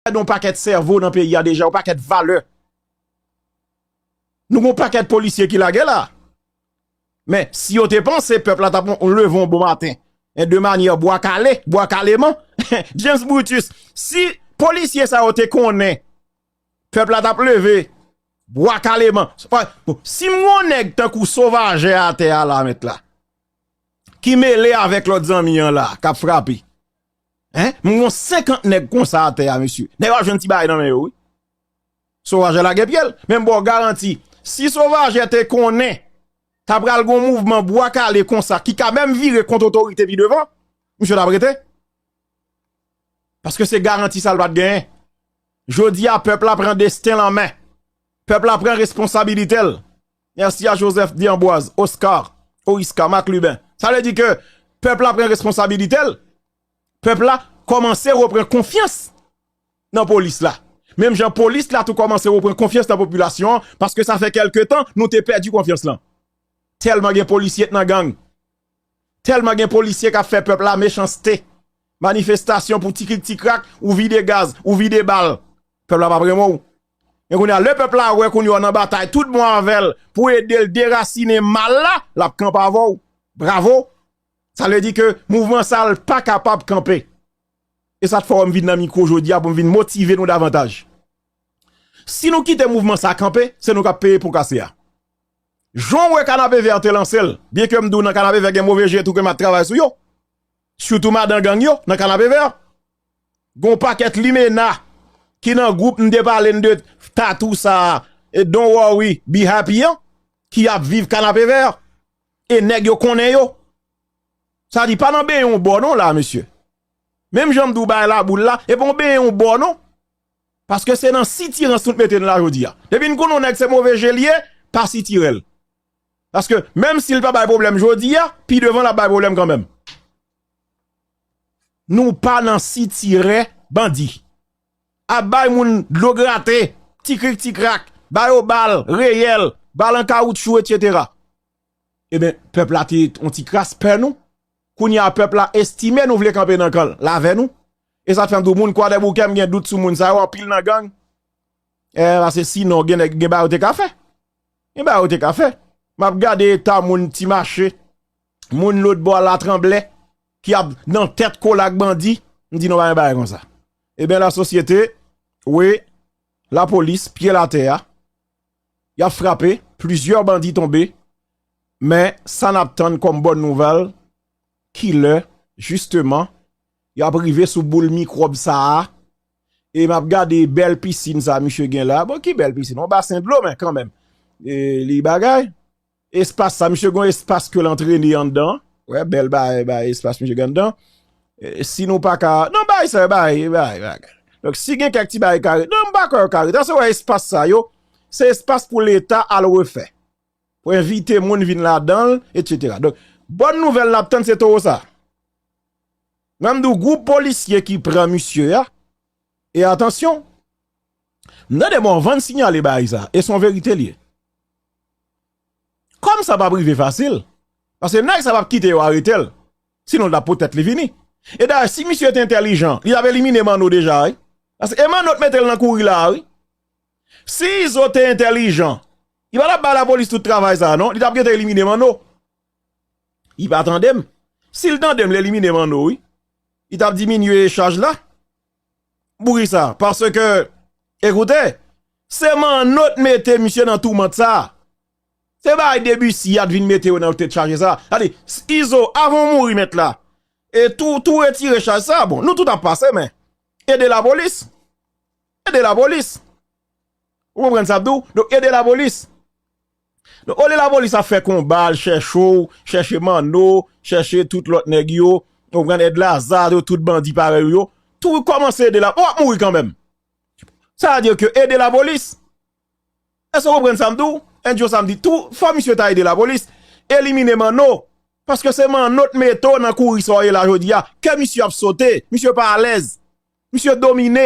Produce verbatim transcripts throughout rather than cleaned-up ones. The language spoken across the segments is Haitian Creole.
pèdi yon pakèt sèvo nan peyi a deja, yon pakèt valè. Nou gen yon pakèt polisye ki lage la. Men, si yo te panse pèp la t ap leve yon bon maten, en, de manyè bwa kale, bwa kaleman, James Brutus, si polisye sa yo te konnen pèp la t ap leve bwa kaleman, bon, si m gen yon nèg tankou Sovajè atè a la, mèt la, ki mele avèk lòt zanmi an la, k ap frape, en, m gen yon senkant nèg konsa atè a, mesye. Nèg yo ap jwenn ti bagay nan men yo, wi. Sovajè lage pye l. Men m ba w garanti, si Sovajè te konnen ta pral gen yon mouvman bwa kale konsa ki ka menm vire kont otorite pi devan, misye t ap rete. Paske se garanti sa l pa t genyen. Jodi a, pèp la pran desten l an men. Pèp la pran responsabilite l. Mèsi a Joseph D'Amboise, Oscar, Oriska, Marc Lubin. Sa vle di ke pèp la pran responsabilite l. Pèp la kòmanse reprann konfyans nan polis la. Menm jan polis la tou kòmanse reprann konfyans nan popilasyon an, paske sa fè kèlke tan nou te pèdi konfyans lan. Tèlman gen polisye k nan gang. Tèlman gen polisye k ap fè pèp la mechanste. Manifestasyon pou ti krik ti krak, ou vide gaz, ou vide bal. Pèp la p ap renmen w. Men kounye a, lè pèp la wè kounye a w nan batay tout bon avè l pou ede l derasinen mal la, l ap kanpe avè w. Bravo! Sa vle di ke mouvman sa a, l pa kapab kanpe. E sa k fè w m vin nan mikwo jodi a pou m vin motive nou davantaj. Si nou kite mouvman sa a kanpe, se nou k ap peye po kase a. Jan w wè Kanapevè te lanse l, byenke m di w nan Kanapevè gen move je tou ke m ap travay sou yo. Sitou madan gang yo nan Kanapevè. Gen yon pakèt limena ki nan gwoup m te pale n de tatou sa a, e Don't Worry, Be Happy an, ki ap viv Kanapevè. E nèg yo konnen yo. Sa di pa nan benyen yon bò non la, mesye. Menm jan m di w bay laboul la, e pa yon benyen yon bò non. Paske se nan sitirans nou t mete n la jodi a. Depi n konnen yon nèg se move je l ye, pa sitire l. Paske menm si l pa bay pwoblèm jodi a, pi devan l ap bay pwoblèm kanmenm. Nou pa nan sitire bandi. Ap bay moun dlo grate, ti krik ti krak, ba yo bal reyèl, bal an kawoutchou, etsetera. Ebyen, pèp la te yon ti kras pè nou. Kounye a, pèp la estime nou vle kanpe nan kan l avè nou. E sa t fè m di w, moun Kwadèboukè, m gen dout sou moun sa yo, anpil nan gang. E, paske sinon, gen nèg, gen bagay yo te ka fè. Gen bagay yo te ka fè. M ap gade eta moun Ti Mache, moun lòt bò a Latranblè, ki ap nan tèt kole ak bandi. M di non, pa gen bagay konsa. Ebyen, lasosyete, wi, lapolis, pye l atè a, y ap frape, plizyè bandi tonbe, men sa n ap tann kòm bòn nouvèl, kilè, jisteman, y ap rive sou boul mikwòb sa a, e m ap gade bèl pisin sa a misye gen la. Bon, ki bèl pisin? Yon basen dlo, men kanmenm. E li bagay. Espas sa, misye gen yon espas ke l antrene anndan. Wè, bèl bagay, bagay, espas misye gen anndan. E, si nou pa ka, non, bagay sa yo, bagay, bagay, bagay. Donk, si gen kèk ti bagay kare, non, m pa kwè yo kare. Tanse wè espas sa yo, se espas pou Leta al refè. Pou envite moun vin ladan l, etsetera. Donk, bòn nouvèl n ap tann se towo sa. Mwen m di w, gwoup polisye ki pran misye a, e atansyon, m tande Morvan sinyale bagay sa, e se yon verite l ye. Kòm sa p ap rive fasil, paske nèg sa p ap kite yo arete l, sinon l t ap poutèt li vini. E dayè, si misye te entèlijan, li t ap elimine Manno deja, wi. Paske e Manno t mete l nan kouri la a, wi. Si Izo te entèlijan, li pa t ap bay lapolis tout travay sa a, non. Li t ap gentan elimine Manno. Li pa tande m. Si l tande m, l elimine Manno, wi. Li t ap diminye chaj la. Poukisa? Paske, ekoute, se Manno t mete misye nan toumant sa a. Se bagay Debussy a t vin mete yo nan tèt chaje sa a. Gade, Izo, avan w mouri, mèt la, e tou, tou retire chaj sa a. Bon, nou tout ap pase, men ede lapolis. Ede lapolis. Ou konprann sa m di w? Donk, ede lapolis. Donk, olye lapolis ap fè konba, al chèche w, chèche Manno, chèche tout lòt nèg yo, ou konprann, Èd Laza, yo, tout bandi parèy ou yo, tou kòmanse ede la, w ap mouri kanmenm. Sa vle di ke ede lapolis. Èske w konprann sa m di w? Endyo sa m di, tou, fò misye ta ede lapolis. Elimine Manno. Paske se Manno t mete w nan kouri sa w ye la jodi a. Kè misye ap sote. Misye pa alèz. Misye domine.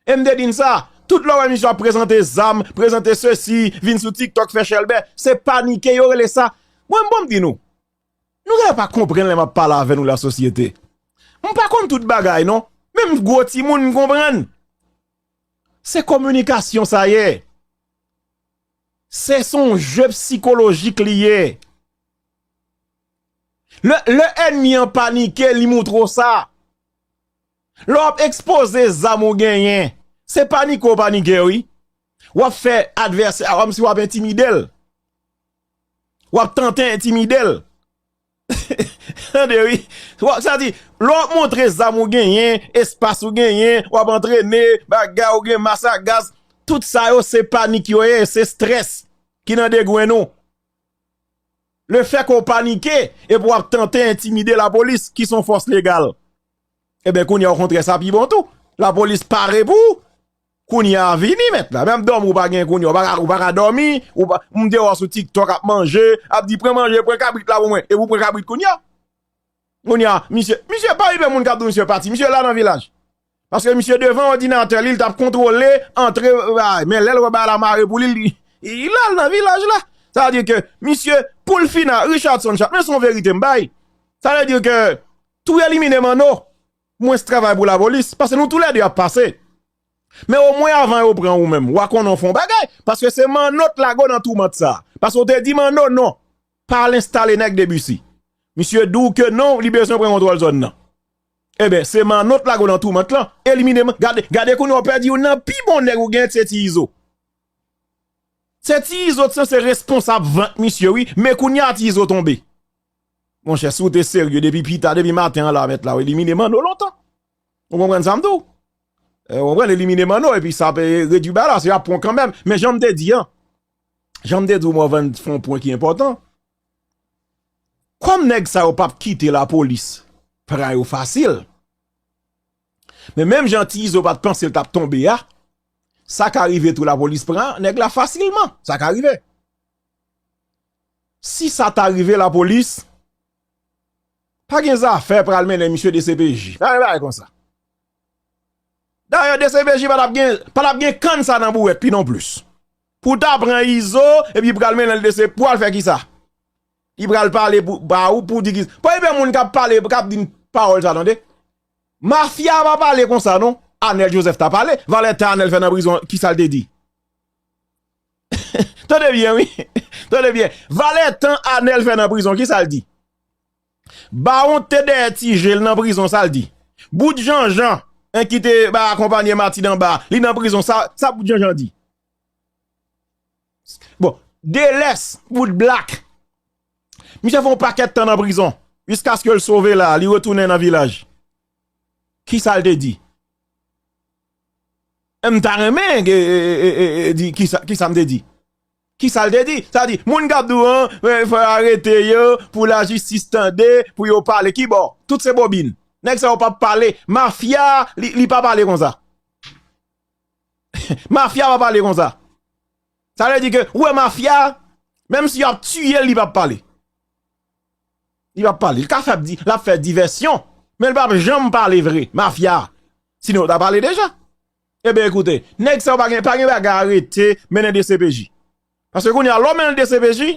E m te di n sa, tout lè w wè misye ap prezante zam, prezante sesi, vin sou TikTok fè chèlbè, se panike yo rele sa. Mwen, m bon, m di nou, nou genlè pa konprann lè m ap pale avè nou, lasosyete. M pa konn tout bagay, non. Menm gwo timoun, m konprann. Se kominikasyon sa ye. Se, se yon je sikolojik li ye. Lè, lè ènmi an panike, li moutre w sa. Lè w ap ekspoze zam ou genyen, se panike w panike, wi. W ap fè advèsè a w kòmsi w ap entimide l. W ap tante entimide l. Tande, wi. W ap, sa di, lè w ap montre zam ou genyen, espas ou genyen, w ap antrene, bagay, ou gen mas a gaz, tout sa yo se panik yo ye, se strès ki nan degrenn ou. Lefètke w panike, epi w ap tante entimide lapolis, ki se yon fòs legal. Ebyen, kounye a, okontrè, sa pi bon tou. Lapolis pare pou ou. Kounye a, vini, mèt la. Menm dòmi ou pa gen kounye a. Ou pa ka, ou pa ka dòmi. Ou pa, m te wè w sou TikTok ap manje, ap di, "Pran manje, pran kabrit la pou mwen." Epi w pran kabrit kounye a. Kounye a, misye, misye pa okipe moun k ap di w misye pati. Misye la nan vilaj. Paske misye devan òdinatè li, li t ap kontwole antre, bagay. Men lè l wè bagay la mare pou li, li, li la nan vilaj la. Sa vle di ke misye, pou l fini, Richardson Chat, men se yon verite m bay. Sa vle di ke tou elimine Manno. Mwens travay pou lapolis. Paske nou toulède ap pase. Men omwen avan yo pran ou menm, w a konnen w fè yon bagay. Paske se Manno t lage w nan toumant sa. Paske w te di Manno non. Pa al enstale nèg Debisi. Misye di w ke non, li bezwen pran kontwòl zòn nan. Ebyen, se Manno t lage w nan toumant lan. Elimine Man-, gade, gade kounye a w pèdi youn nan pi bon nèg ou gen, se Ti Izo. Se Ti Izo t sanse responsab vant misye, wi. Men kounye a Ti Izo tonbe. Monchè, si w te serye depi pita, depi maten an la, mèt la, w elimine Manno lontan. Ou konprann sa m di w? Eh, ou konprann, elimine Manno, epi sa pe redui bagay la, se y ap pran kanmenm. Men jan m te di an, jan m te di w, Morvan fè yon pwen ki enpòtan. Kòm nèg sa yo p ap kite lapolis pran yo fasil, men menm jan Ti Izo pa t panse l t ap tonbe a, sa ka rive tou lapolis pran nèg la fasilman. Sa ka rive. Si sa ta rive lapolis, pa gen zafè pral mennen misye D C P J. Pa gen bagay konsa. Dayè, D C P J pa t ap gen, pa t ap gen kann sa nan bouwèt li non plis. Pou w ta pran Izo, epi pral mennen l D C, pou al fè kisa? Li pral pale pou, ba ou pou di ki, pa gen moun k ap pale, k ap di pawòl sa, tande. Mafya pa pale konsa, non. Anèl Joseph ta pale. Valè tan Anèl fè nan prizon, kisa l te di? Tande byen, wi. Tande byen. Valè tan Anèl fè nan prizon, kisa l di? Bawon te dèyè Ti Je l nan prizon, sa l di? Bout Janjan, en, ki te ba akonpanye Mati Danba, li nan prizon, sa, sa Bout Janjan di? Bon, Delès, Bout Blak. Misye fè yon pakèt tan nan prizon, jiskaske l sove la, li retounen nan vilaj. Kisa l te di? M ta renmen, e, e, e, e, e, di, kisa, kisa m te di? Kisa l te di? Sa di, moun k ap di w, an, e, fò yo arete yo, pou lajistis tande, pou yo pale. Kibò? Tout se bobin. Nèg sa yo p ap pale. Mafya, li, li pa pale konsa. Mafya pa pale konsa. Sa vle di ke, ou wè mafya, menm si y ap tiye l, li p ap pale. Li p ap pale. Li ka fè di, l ap fè divèsyon, men l p ap janm pale vre, mafya. Sinon, yo ta pale deja. Ebyen, ekoute, nèg sa yo pa gen, pa gen bagay arete, mennen D C P J. Paske kounye a, lè w mennen l D C P J,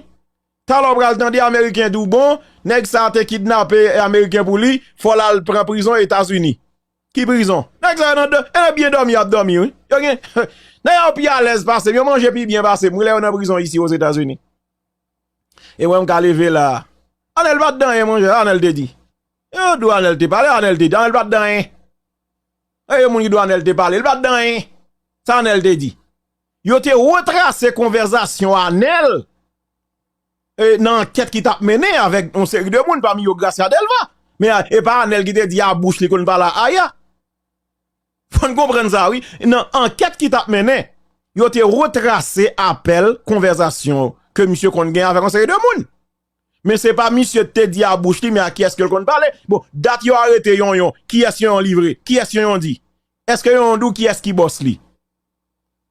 talè w pral tande Ameriken di w, bon, nèg sa a te kidnape Ameriken pou li, fò l al pran prizon Etazini. Ki prizon? Nèg sa yo nan dò-, e nan byen dòmi y ap dòmi, wi. Yo gen, nèg yo pi alèz pase m, yo manje pi byen pase m, wi, lè yo nan prizon isi Ozetazini. E mwen m ka leve la. Anèl pa t di anyen, monchè, Anèl te di. Yo di w Anèl te pale, Anèl te di, Anèl pa t di anyen. E yo moun ki di w Anèl te pale, li pa t di anyen. Sa Anèl te di? Yo te retrase konvèsasyon Anèl, e, nan ankèt ki t ap mennen avèk yon seri de moun, pami yo Gracia Delva. Men, e pa Anèl ki te di a bouch li konn pale a Aya. Fò n konprann sa, wi. Nan ankèt ki t ap mennen, yo te retrase apèl, konvèsasyon ke misye konn gen avèk yon seri de moun. Men se pa misye te di a bouch li, men a kiyès ke l konn pale. Bon, dat yo arete Yonyon, kiyès Yonyon livre? Kiyès Yonyon di? Èske Yonyon di w kiyès ki bòs li?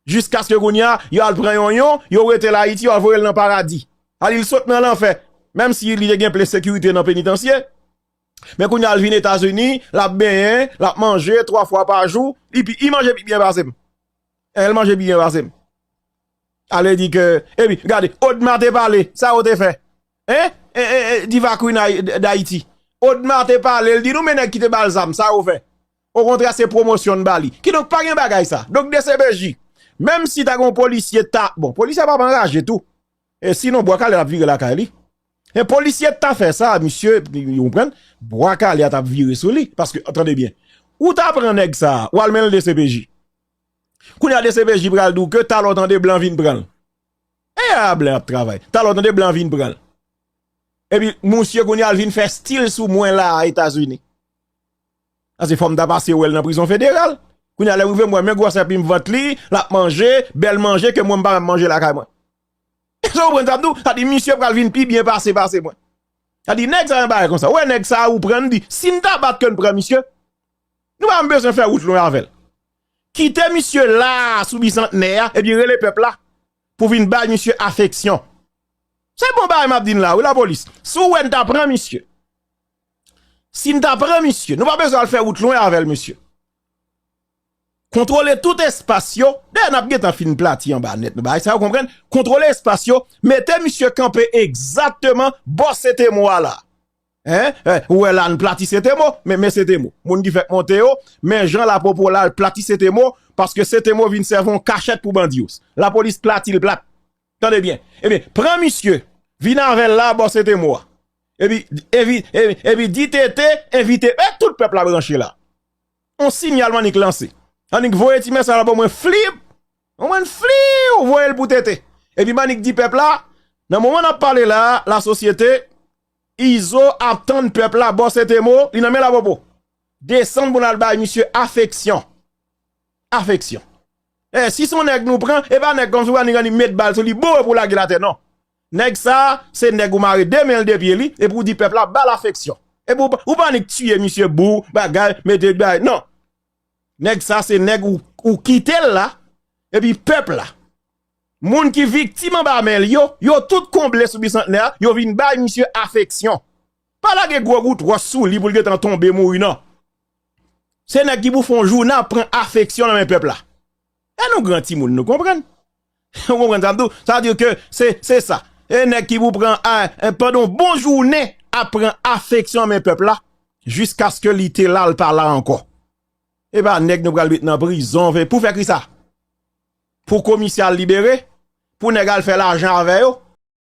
Jiskaske kounye a, yo al pran Yonyon, yo rete l Ayiti, yo al voye l nan paradi. Sa di l sot nan lanfè. Menm si li te gen plis sekirite nan penitansye. Men kounye a, l vin Etazini, l ap benyen, l ap manje twa fwa pa jou, li pi, li manje pi byen pase m. E, l manje pi byen pase m. Ale di ke, epi, gade, Odma te pale, sa yo te fè? Hein? E, e, e, Diva Queen Ay-, d-, Dayiti. Odma te pale, l di nou, men nèg ki te ba l zam, sa yo fè? Okontrè, se pwomosyon n ba li. Kidonk, pa gen bagay sa. Donk, D C P J, menm si ta gen yon polisye ta, bon, polisye a p ap anraje tou. E sinon, Bwa Kale l ap vire lakay li. E polisye ta fè sa, misye, ou konprann, Bwa Kale a t ap vire sou li. Paske, tande byen, ou ta pran nèg sa, ou al mennen l D C P J. Kounye a D C P J pral di w ke talè w tande blan vin pran l. E a blan ap travay. Talè w tande blan vin pran l. Epi, misye kounye a l vin fè stil sou mwen la a Etazini. Paske fò m ta pase wè l nan prizon federal. Kounye a lè m rive m wè men gwosè plim vant li, l ap manje, bèl manje ke mwen m pa menm manje lakay mwen. Èske w konprann sa m di w? Sa di misye pral vin pi byen pase pase mwen. Sa di nèg sa yon bagay konsa. Ou wè nèg sa ou pran, n di, si n ta bat ke n pran misye, nou pa menm bezwen fè wout lwen avè l. Kite misye la a sou Bisantnè a, epi rele pèp la pou vin bay misye afeksyon. Se bon bagay m ap di n la, wi, lapolis. Si w wè n ta pran misye, si n ta pran misye, nou pa bezwen al fè wout lwen avè l, mesye. Kontwole tout espas yo. Dayè, n ap gentan fin plati anba nèt, nou bagay sa yo, konprann. Kontwole espas yo, mete misye kanpe egzakteman bò Setemo a la. Hein? Eh, ou wè la, n plati Setemo, men, men Setemo. Moun ki fèk monte yo, men jan Lapopo la, l plati Setemo, paske Setemo vin sèvi yon kachèt pou bandi yo. Lapolis plati l plat. Tande byen. Ebyen, pran misye, vin avè l la, bò Setemo a. Epi, epi, epi, epi di Tete, envite, e tout pèp la branche la. On sinyal m annik lanse. Annik voye ti mesaj la ban mwen flip. Ban mwen flip, voye l pou Tete. Epi m annik di pèp la, nan moman n ap pale la, lasosyete, Izo ap tann pèp la, bò Setemo, li nan men Lapopo. Desann pou n al bay misye afeksyon. Afeksyon. E, si se yon nèg nou pran, e pa nèg kòmsi w annik annik met bal sou li, boure pou lage l atè, non. Nèg sa, se nèg ou mare de men l de pye li, epi w di pèp la, ba l afeksyon. Epi w pa, ou pa annik tiye misye bou, bagay, mete bagay, non. Nèg sa, se nèg ou, ou kite l la, epi pèp la. Moun ki viktim anba men l yo, yo tout konble sou Bisantnè a, yo vin bay misye afeksyon. Pa lage gwo gout wòch sou li pou l gentan tonbe mouri, non. Se nèg ki pou fè yon jounen ap pran afeksyon nan men pèp la. E nou gran timoun, nou konprann. Ou konprann sa m di w? Sa vle di ke se, se sa. E nèg ki pou pran, a, e, pandan yon bon jounen ap pran afeksyon nan men pèp la, jiskaske li te la, l pa la ankò. E pa nèg nou pral met nan prizon, fè, pou fè kisa? Pou komisè al libere? Pou nèg al fè lajan avè yo?